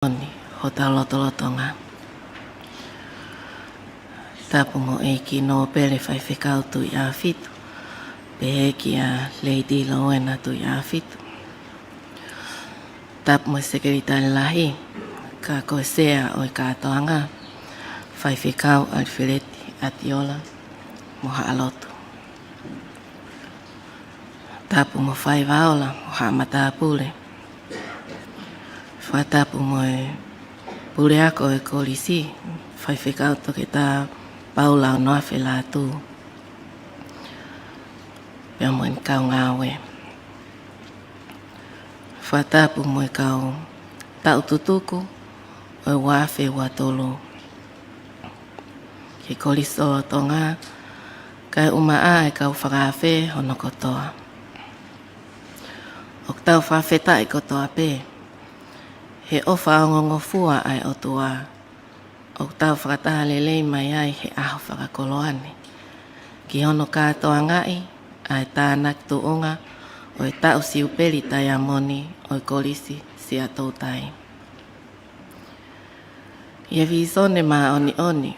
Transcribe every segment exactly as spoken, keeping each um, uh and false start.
Oni, hotau lotolotonga. Tapu mo ʻEiki Nōpele Faifekau Tuʻiʻāfitu, pehē kia Lady Lowena Tuʻiʻāfitu. Tapu mo e Sekelitali Lahi, ka ko e Sea ʻo e kātoanga, Faifekau ʻAlifeleti ʻAtiola, mo haʻa lotu. Tapu mo Faivaola, mo haʻa matāpule. Fakatapu mo e puleako ʻo e kolisi, Faifekau Toketā Paula Onoafe Lātū. Pea mo e kau ngāue. Fakatapu mo e kau taʻu tutuku ʻo e ua afe ua tolu. Ki he Kolisi Lotolotonga, kae ʻumaʻā e kau fakaafe hono kotoa. ʻOku tau fakafetaʻi kotoa pē, he ʻofa ongongofua ʻa e ʻOtua, ʻoku tau fakataha lelei mai ai he ʻaho fakakoloa ni, ki hono kātoangaʻi ʻa e tānaki tuʻunga ʻo e taʻu siupeli taiamoni ʻo e Kolisi Siaʻatoutai. ʻI he vīsone māʻoniʻoni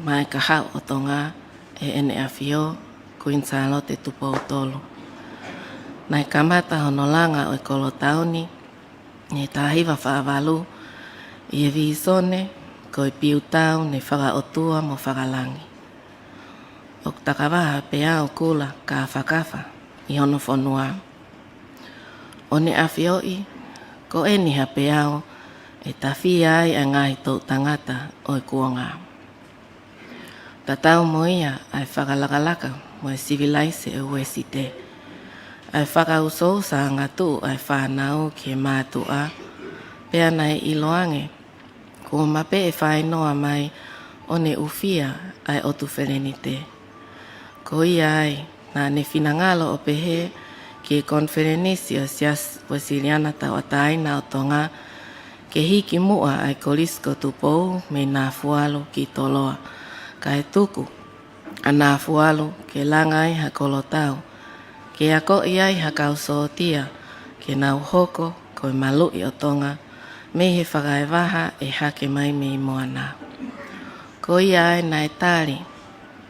maʻa e Kahaʻu ʻo Tonga ʻe ʻEne ʻAfio Kuini Sālote Tupou Tolu, naʻe kamata hono langa ʻo e kolotau ni ʻi he taha hiva fā valu, ʻi he vīsone ko e Piutau ne Fakaʻotua mo Fakalangi. ʻOku takavaha peau kula kāfakafa ʻi hono fonua. ʻO ne ʻafioʻi ko eni ha peau ʻe tafia ai ʻa e ngaahi toʻu tangata ʻo e kuonga. Tatau mo ia ʻa e fakalakalaka mo e sivilaise ʻo e Uēsite, ʻa e fakaʻusoʻusa angatuʻu ʻa e fānau ki he mātuʻa, pea naʻe ʻiloange kuo mapeʻe fainoa mai ʻo ne ʻufia ʻa e ʻOtu Felenite. Ko ia ai, naʻa ne finangalo ʻo pehē ki he Konifelenisi ʻo e Siasi Uēsiliana Tauʻatāina ʻo Tonga, ke hiki muʻa ʻa e Kolisi ko Tupou mei Nafualu ki Toloa, kae tuku ʻa Nafualu ke langa ai ha kolotau, ke akoʻi ai ha kau sōtia ke nau hoko ko e maluʻi ʻo Tonga mei he fakaevaha ʻe hake mai mei moana. Ko ia ai naʻe tali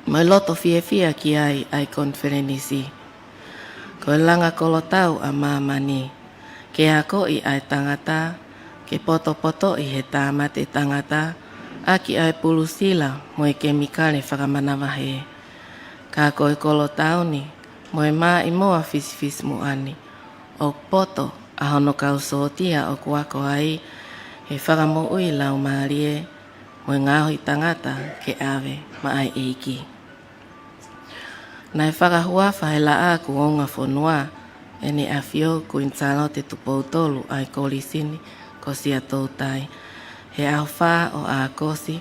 mo e loto fiefia ki ai ʻa e Konifelenisi. Ko e langa kolotau ʻa māmani, ke akoʻi ʻa e tangata ke potopotoʻi he tāmate tangata ʻaki ʻa e pulu sila mo e kemikale fakamanavahē. Ka ko e kolotau ni mo e maʻimoa fisifisimuʻa ni, ʻoku poto ʻa hono kau sōtia ʻoku ako ai he fakamoʻui laumālie mo e ngaohi tangata ke ʻave maʻa e ʻEiki. Naʻe fakahuafa he Laʻā kuo Ungafonua ʻEne ʻAfio Kuini Sālote Tupou Tolu ʻa e Kolisi ni ko Siaʻatoutai he ʻaho fā ʻo ʻAokosi,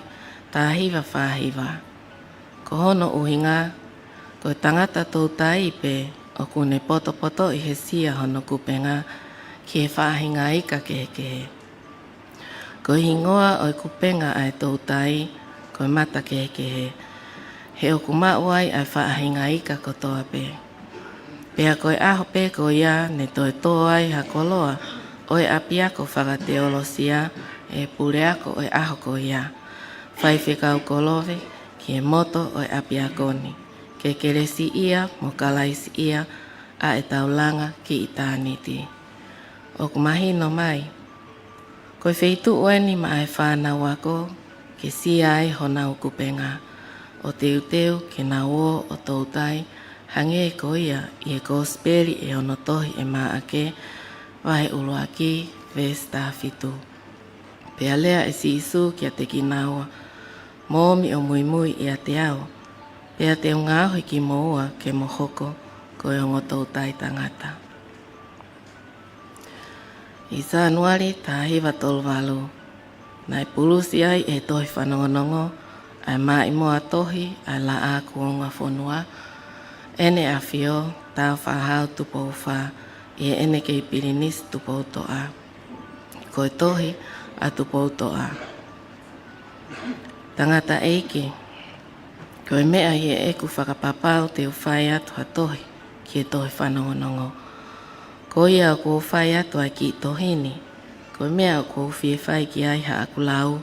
taha hiva fā hiva. Ko hono ʻuhinga, ko e tangata toutai pē ʻoku ne potopotoʻi he sia hono kupenga ki he faʻahinga ika kehekehe. Ko e hingoa ʻo e kupenga ʻa e toutai ko e Matakehekehe, he ʻoku maʻu ai ʻa e faʻahinga ika kotoa pē. Pea ko e ʻaho pē ko ia ne toe tō ai ha koloa ʻo e ʻapiako fakateolosia ʻe he puleako ʻo e ʻaho ko ia, Faifekau Kolove, ki he moto ʻo e ʻapiako ni, ke kelesiʻia mo Kalaisiʻia ʻa e taulanga ki ʻitāniti. ʻOku mahino mai, ko e feituʻu eni maʻa e fānau ako ke sia ai honau kupenga, ʻo teuteu ke nau ō ʻo toutai, hangē ko ia ʻi he Kosipeli ʻe ono tohi ʻe Maʻake, vahe ʻuluaki, veesi taha fitu. Pea lea ʻe Sīsū kiate kinaua, Mou ōmi ʻo muimui ʻiate au, pea te u ngaohi kimoua ke mo hoko ko e ongo toutai tangata. ʻI Sānuali taha hiva tolu valu, naʻe pulusi ai ʻe he tohi fanongonongo ʻa e maʻimoa tohi ʻa e Laʻā kuo Ungafonua, ʻEne ʻAfio Tāufaʻāhau Tupou Fā, ʻi heʻene kei Pilinisi Tupoutoʻa. Ko e tohi ʻa Tupoutoʻa. Tangataʻeiki, ko e meʻa ʻi heʻeku fakapapau te u fai atu ha tohi ki he tohi fanongonongo. Ko ia ʻoku ou fai atu ʻa e kiʻi tohi ni, Ko e meʻa ʻoku ou fie fai ki ai haʻaku lau,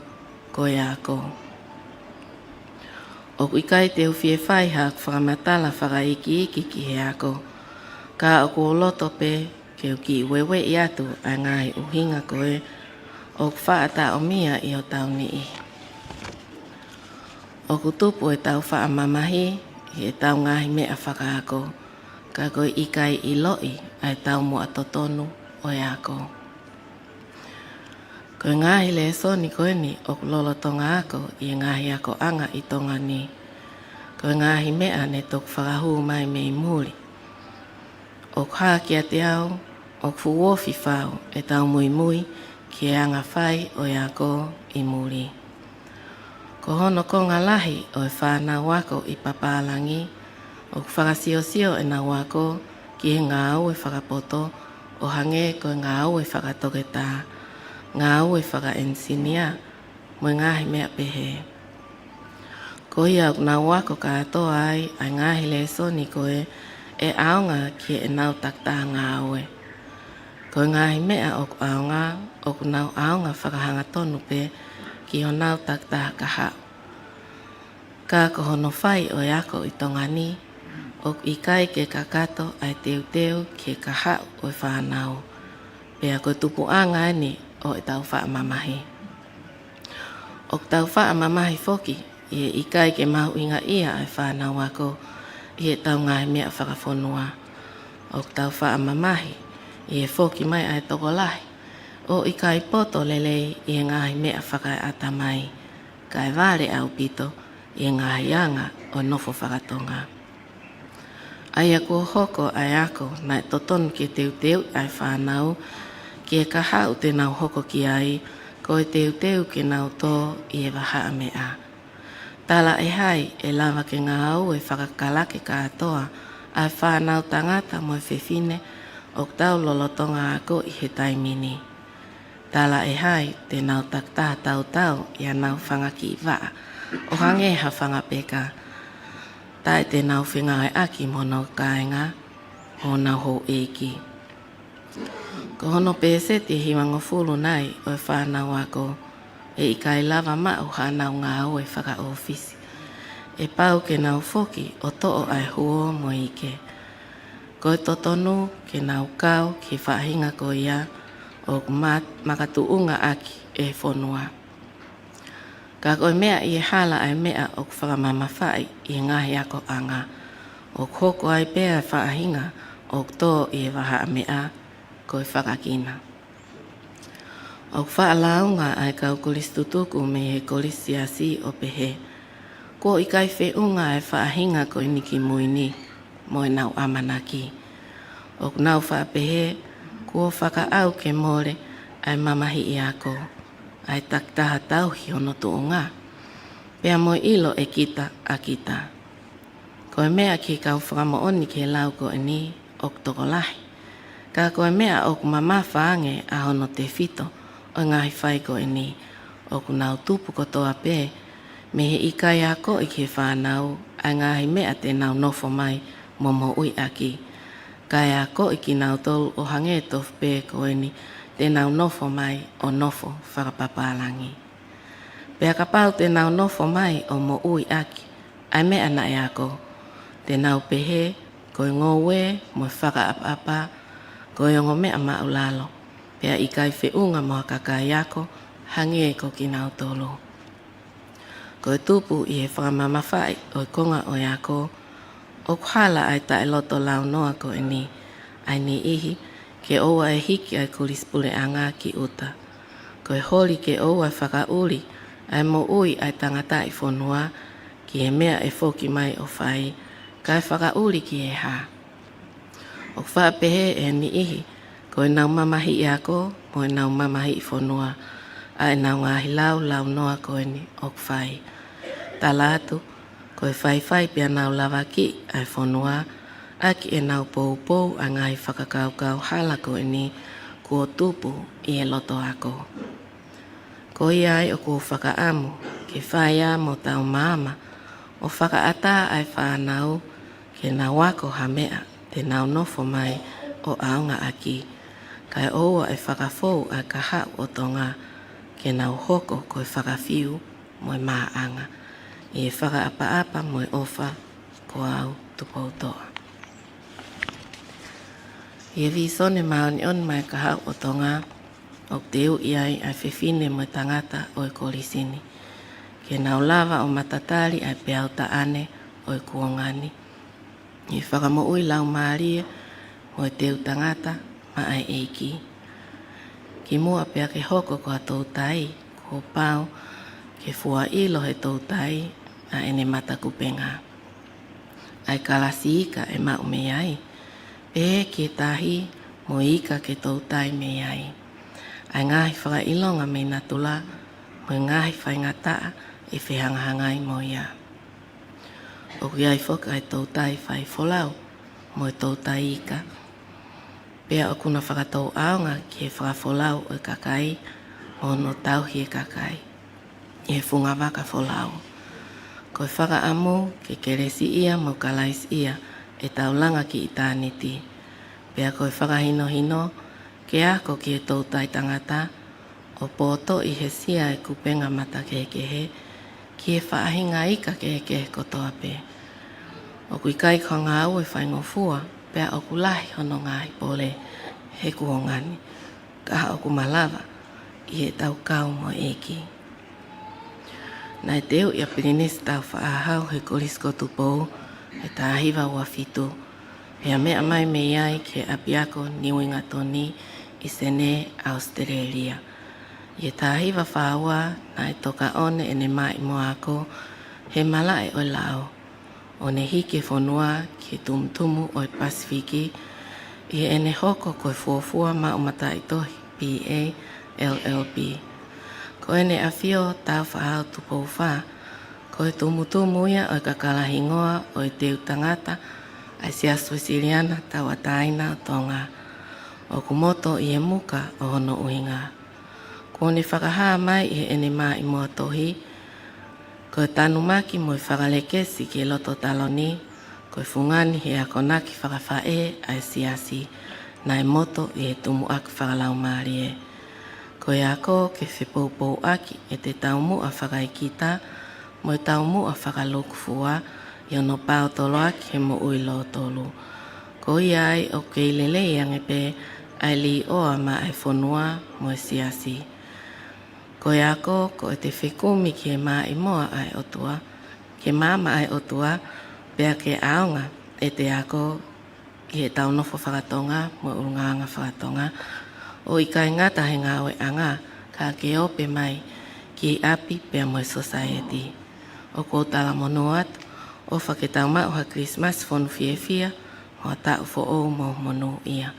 ko e ako. ʻOku ʻikai te u fie fai haʻaku fakamatala fakaikiiki ki he ako, ka ʻoku ou loto pē ke u kiʻi ueʻi atu ʻa e ngaahi ʻuhinga ko ē ʻoku faʻa taʻomia ʻi hotau niʻihi. ʻOku tupu ʻetau faʻa mamahi ʻi heʻetau ngaahi meʻa fakaako, ka ko e ʻikai ʻiloʻi ʻa e taumuʻa totonu ʻo e ako. Ko e ngaahi lēsoni ko eni ʻoku lolotonga ako ʻi he ngaahi akoʻanga ʻi Tonga ni, ko e ngaahi meʻa ne toki fakahū mai mei muli. ʻOku hā kiate au ʻoku fuʻu ofi fau ʻetau muimui ki he anga fai ʻo e ako ʻi muli. Ko hono konga lahi ʻo e fānau ako ʻi papālangi, ʻoku fakasiosio ʻenau ako ki he ngāue fakapoto, ʻo hangē ko e ngāue fakatoketā, ngāue fakaʻenisinia, mo e ngaahi meʻa pehē. Ko ia ʻoku nau ako kātoa ai ʻa e ngaahi lēsoni ko ē ʻe ʻaonga ki heʻenau takitaha ngāue. Ko e ngaahi meʻa ʻoku ʻaonga, ʻoku nau ʻaonga fakahangatonu pē ki honau takitaha kahaʻu. Ka ko hono fai ʻo e ako ʻi Tonga ni, ʻoku ʻikai ke kakato ʻa e teuteu ki he kahaʻu ʻo e fānau. Pea ko e tupuʻanga eni ʻo ʻetau faʻa mamahi. ʻOku tau faʻa mamahi foki ʻi he ʻikai ke mahuʻingaʻia ʻa e fānau ako ʻi heʻetau ngaahi meʻa fakafonua. ʻOku tau faʻa mamahi ʻi he foki mai ʻa e tokolahi ʻo ʻikai poto lelei ʻi he ngaahi meʻa fakaeʻatamai, kae vale ʻaupito ʻi he ngaahi anga ʻo e nofo fakatonga. ʻA ia kuo hoko ʻa e ako naʻe totonu ke teuteu ʻa e fānau ki he kahaʻu te nau hoko ki ai, ko e teuteu ke nau tō ʻi he vahaʻa meʻa. Talaʻehai ʻe lava ke ngāue fakakalake kātoa ʻa e fānau tangata mo e fefine ʻoku tau lolotonga ako ʻi he taimi ni. Talaʻehai te nau takitaha tautau ʻi heʻenau fanga kiʻi vaʻa, ʻo hangē ha fanga peka, taʻe te nau fengāueʻaki mo honau kāinga, mo honau houʻeiki. Ko hono pēseti ʻe hivangofulu nai ʻo e fānau ako ʻe ʻikai lava maʻu haʻanau ngāue fakaʻōfisi. ʻE pau ke nau foki ʻo toʻo ʻa e huo mo e ike. Ko e totonu ke nau kau ki he faʻahinga ko ia ʻoku ma-, makatuʻunga ʻaki ʻe he fonua. Ka ko e meʻa ʻi he hala ʻa e meʻa ʻoku fakamamafaʻi ʻi he ngaahi akoʻanga, ʻoku hoko ai pē ʻa e faʻahinga ʻoku tō ʻi he vahaʻa meʻa, ko e fakakina. ʻOku faʻa lāunga ʻa e kau kolisi tutuku mei he Kolisi Siasi ʻo pehē, kuo ʻikai feʻunga ʻa e faʻahinga ko eni kimui ni mo ʻenau ʻamanaki. ʻOku nau faʻa pehē kuo fakaʻau ke mole ʻa e mamahiʻi ako, ʻa e takitaha tauhi hono tuʻunga, pea mo e ʻilo ʻe kita ʻa kita. Ko e meʻa ki he kau fakamoʻoni ki he lau ko eni ʻoku tokolahi, ka ko e meʻa ʻoku mamafa ange ʻa hono tefito ʻo e ngaahi fai ko eni, ʻoku nau tupu kotoa pē mei he ʻikai akoʻi ki he fānau ʻa e ngaahi meʻa te nau nofo mai mo moʻui ʻaki, kae akoʻi kinautolu ʻo hangē tofu pē ko eni te nau nofo mai ʻo nofo fakapapālangi. Pea kapau te nau nofo mai ʻo moʻui ʻaki ʻa e meʻa naʻe ako, te nau pehē ko e ngoue mo e fakaʻapaʻapa ko e ongo meʻa maʻulalo, pea ʻikai feʻunga mo ha kakai ako hangē ko kinautolu. Ko e tupu ʻi he fakamamafaʻi ʻo e konga ʻo e ako, ʻoku hala ʻa e taʻeloto launoa ko eni, ʻa e niʻihi ke ʻoua ʻe hiki ʻa e kolisi puleʻanga ki ʻuta. Ko e holi ke ʻoua ʻe fakaʻuli ʻa e moʻui ʻa e tangataʻi fonua ki he meʻa ʻe foki mai ʻo fai, kae fakaʻuli ki he hā. ʻOku faʻa pehē ʻe he niʻihi ko ʻenau mamahiʻi ako mo ʻenau mamahiʻi fonua ʻa ʻenau ngaahi lau launoa ko eni ʻoku fai. Tala atu, ko e faifai pea nau lavakiʻi ʻa e fonua ʻaki ʻenau poupou ʻa e ngaahi fakakaukau hala ko eni kuo tupu ʻi he loto ako. Ko ia ai ʻoku ou fakaʻamu ke fai ā mo tau maama ʻo fakaʻatā ʻa e fānau ke nau ako ha meʻa te nau nofo mai ʻo ʻaonga ʻaki, kae ʻoua ʻe fakafou ʻa e kahaʻu ʻo Tonga, ke nau hoko ko e fakafiu mo e maʻanga, ʻi he fakaʻapaʻapa mo e ʻofa ko au Tupoutoʻa. ʻI he vīsone māʻoniʻoni maʻa e kahaʻu ʻo Tonga, ʻoku teuʻi ai ʻa e fefine mo e tangata ʻo e kolisi ni, ke nau lava ʻo matatali ʻa e peau taʻane ʻo e kuonga ni, ʻi he fakamoʻui laumālie mo e teu tangata maʻa e ʻEiki. Kimuʻa pea ke hoko ko ha toutai, kuo pau ke fua ʻilo he toutai ʻa ʻene matakupenga, ʻa e kalasi ika ʻe maʻu mei ai, pehē ki he tahi mo e ika ke toutai mei ai, ʻa e ngaahi fakaʻilonga mei natula mo e ngaahi faingataʻa ʻe fehangahangai mo ia. ʻOku ʻi ai foki ʻa e toutai faifolau mo e toutai ika, pea ʻoku na fakatouʻaonga ki he fakafolau ʻo e kakai mo hono tauhi e kakai ʻi he funga vaka folau. Ko e fakaʻamu ke kelesiʻia mo Kalaisiʻia ʻetau langa ki ʻitāniti, pea ko e fakahinohino ke ako ki he toutai tangata ʻo potoʻi he sia e kupenga mata kehekehe ki he faʻahinga ika kehekehe kotoa pē. ʻOku ʻikai ko ha ngāue faingofua, pea ʻoku lahi hono ngaahi pole he kuonga ni, ka ʻoku malava ʻi heʻetau kau mo e ʻEiki. Naʻe teuʻi ʻa Pilinisi Tāufaʻāhau he Kolisi ko Tupou he taha hiva ua fitu, pea meʻa mai mei ai ki he ʻapiako Niuingatoni ʻi Senē, ʻAositelēlia. ʻI he taha hiva fā ua, naʻe tokaʻone ʻene maʻimoa ako he malaʻe ʻo e lao, ʻo ne hiki e fonua ki he tumutumu ʻo e Pasifiki, ʻi heʻene hoko ko e fuofua maʻu mataʻitohi B A L L B. Ko ʻEne ʻAfio Tāufaʻāhau Tupou Fā, ko e tumutumu ia ʻo e kakala hingoa ʻo e teu tangata ʻa e Siasi Uēsiliana Tauʻatāina ʻo Tonga, ʻoku moto ʻi he muka ʻo hono ʻuhinga. Kuo ne fakahā mai ʻi heʻene maʻimoa tohi, ko e tanumaki mo e fakalekesi ki he loto taloni, ko e fungani he akonaki fakafaʻē ʻa e Siasi, naʻe moto ʻi he tumuʻaki fakalaumālie. Ko e ako ke fepoupouaki ʻete taumuʻa fakaʻikita mo e taumuʻa fakalūkufua ʻi hono paotoloaki he moʻui lōtolu. Ko ia ai ʻoku kei lelei ange pē ʻa e līʻoa maʻa e fonua mo e Siasi. Ko e ako ko ʻete fekumi ki he maʻimoa ʻa e ʻOtua, ki he maama ʻa e ʻOtua, pea ke ʻaonga ʻete ako ʻi heʻetau nofo fakatonga mo e ʻulungaanga fakatonga, ʻo ʻikai ngata he ngāueʻanga, ka ke ope mai ki ʻapi pea mo e sosaieti. ʻOku ou talamonū atu, ʻofa ke tau maʻu ha Kilisimasi fonu fiefia, mo ha taʻu foʻou mo monūʻia.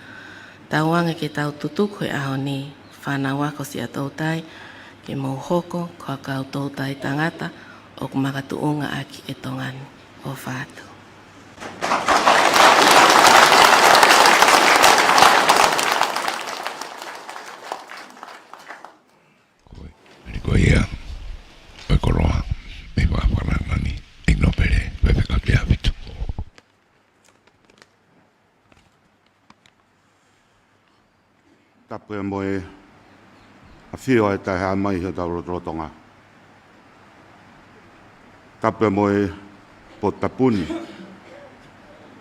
Tauange ke tau tutuku he ʻaho ni, fānau ako Siaʻatoutai, ke mou hoko ko ha kau toutai tangata ʻoku makatuʻunga ʻaki e Tonga ni. ʻOfa atu. Ko ia, ʻo e koloa, mei Fakafananani, ʻEiki Nōpele, Fefeka Piafitu. Tapu mo e ʻafio ʻa e Taʻehāmai ʻi hotau lotolotonga. Tapu mo e Potu Tapu ni,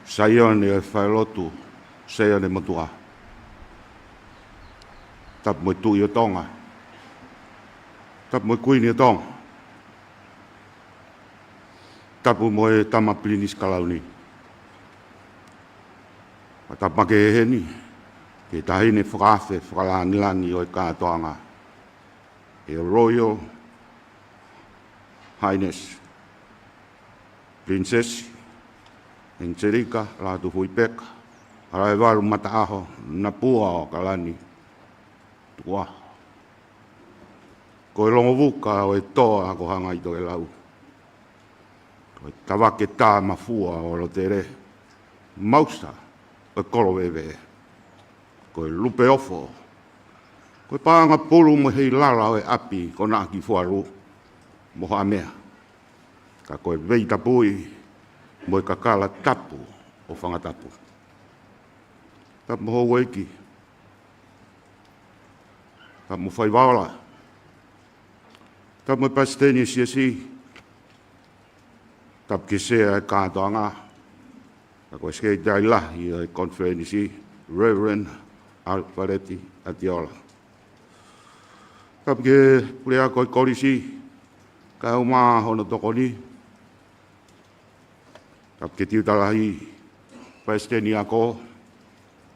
Saione ʻo e Falelotu, Saione Motuʻa. Tapu mo e Tuʻi ʻo Tonga. Tapu mo e Kuini ʻo Tonga. Tapu mo e Tama Pilinisi Kalauni. Fakatapu makehe heni ki he Taʻahine Fakaafe Fakalāngilangi ʻo e Kātoanga, Her Royal Highness Princess Angelika Lātūfuipeka Halaevalu Mataʻaho Napua ʻo Kalani Tukuʻaho. Ko e Longovuka ʻo e Toa ko Hangai Tokelau. Ko e Tavake Tāmafua ʻo Lotele, Mausa ʻo e Kolo Veve. Ko e Lupe Ofo. Ko e Paʻanga Pulu mo e Heilala ʻo e ʻApi ko Naʻa ki Fualu mo Haʻamea. Ka ko e Veitapui mo e Kakala Tapu ʻo Fangatapu. Tapu mo houʻeiki, Tapu mo Faivaola. Tapu mo e Palesiteni ʻo e Siasi. Tapu ki he Sea ʻo e kātoanga. Ka ko e Sekelitali Lahi ʻo e Konifelenisi, Reverend Alifaleti ʻAtiola. Tapu ki he Puleako ʻo e Kolisi, kae ʻumaʻā hono tokoni. Tapu ki he Tiuta Lahi, Palesiteni Ako,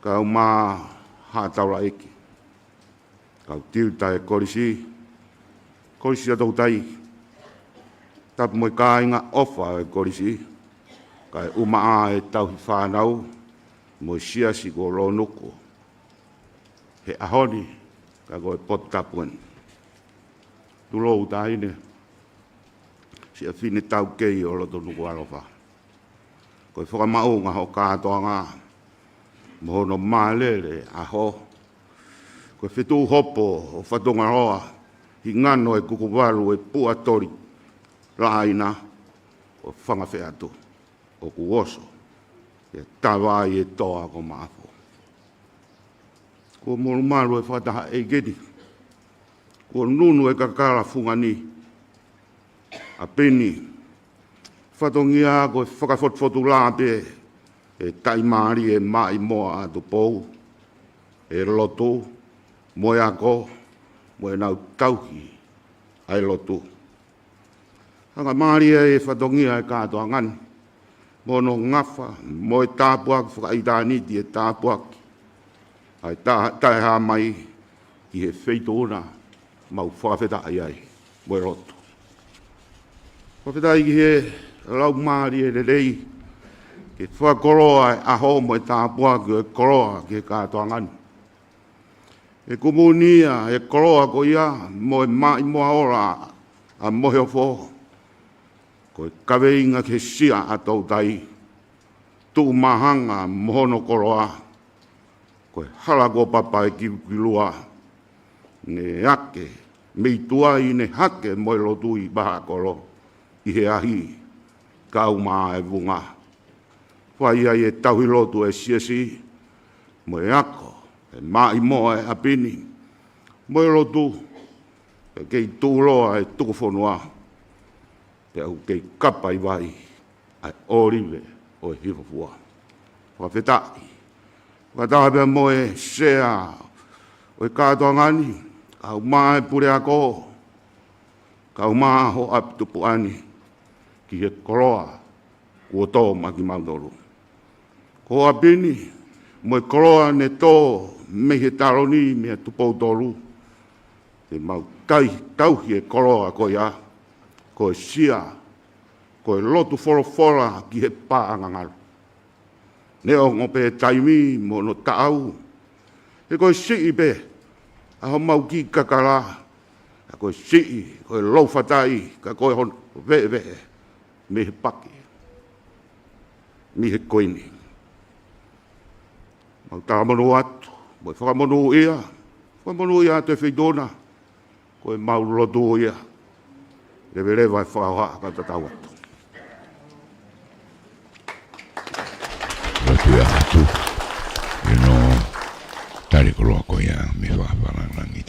kae ʻumaʻā Haʻa Taulaʻeiki. Kau tiuta ʻo e kolisi, Kolisi ʻa Toutai. Tapu mo e kāinga ʻofa ʻo e kolisi, kae ʻumaʻā e tauhi fānau mo e siasi kuo lōnuku he ʻaho ni, ka ko e potu tapu eni. Tulou, taʻahine, siʻa fefine taukei ʻo loto Nukuʻalofa. Ko e fakamaʻunga hoʻo kātoanga mo hono mālele ʻaho. Ko e fetuʻuhopo ʻo Fatungaloa, hingano e kukuvalu e Puʻatoli Laʻaina, ʻo fanga feʻatu ʻoku oso, ʻe tava ai e toa ko Maʻafu. Kuo molumalu e fakataha ʻeiki ni. Kuo nunu e kakala fungani. ʻApini, fatongia ko e fakafotufotu lā pē ʻe taʻimālie e maʻimoa ʻa Tupou, ʻe lotu, mo e ako, mo ʻenau tauhi ʻa e lotu. Hanga mālie e fatongia e kātoanga ni, mo hono ngafa, mo e tāpuaki fakaʻitāniti e tāpuaki ʻa e ta-, taʻehāmai ki he feituʻu na mau fakafetaʻi ai mo e lotu. Fakafetaʻi ki he Laumālie Lelei, ke fakakoloa e ʻaho mo e tāpuaki ʻo e koloa ki he kātoanga ni. ʻE kumunia e koloa ko ia mo e maʻimoa ola ʻa Moheofo, ko e kaveinga ki he Sea ʻa Toutai, tuʻu māhanga mo hono koloa, ko e hala kuo papa e Kilukilua, ne ake mei tuai ne hake mo e lotu ʻi Vahakolo, ʻi he ahi, kau mā e vunga. Fai ai e tauhi lotu e siasi, mo e ako e maʻimoa e ʻapi ni, mo e lotu, pea kei tuʻuloa e tukufonua, pea ʻoku kei kapa ʻi vai ʻa e ʻōlive ʻo e hifofua. Fakafetaʻi. Fakataha pea mo e Sea ʻo e kātoanga ni, kau mā e puleako, kau mā ho ʻapi tupuʻa ni, ki he koloa kuo tō maʻa kimautolu. Ko ho ʻapi ni, mo e koloa ne tō mei he taloni mei he Tupou Tolu, te mau tauhi, tauhi e koloa ko ia, ko e Sea, ko e lotu folofola ki he paʻanga ngalu. Neongo pē taimi mo hono taʻau, he ko e siʻi pē ʻa homau kiʻi kakala, ka ko e siʻi, ko e lou fatai, ka ko e hono veʻeveʻe mei he paki, mei he koini. Mau talamonū atu, mo e fakamonūʻia, fakamonūʻia atu e feituʻu na, ko e mau lotu ia. Leveleva e fakahoha ka tatau atu. Lotu ia atu. ʻI hono tali koloa ko ia mei he fakafalangani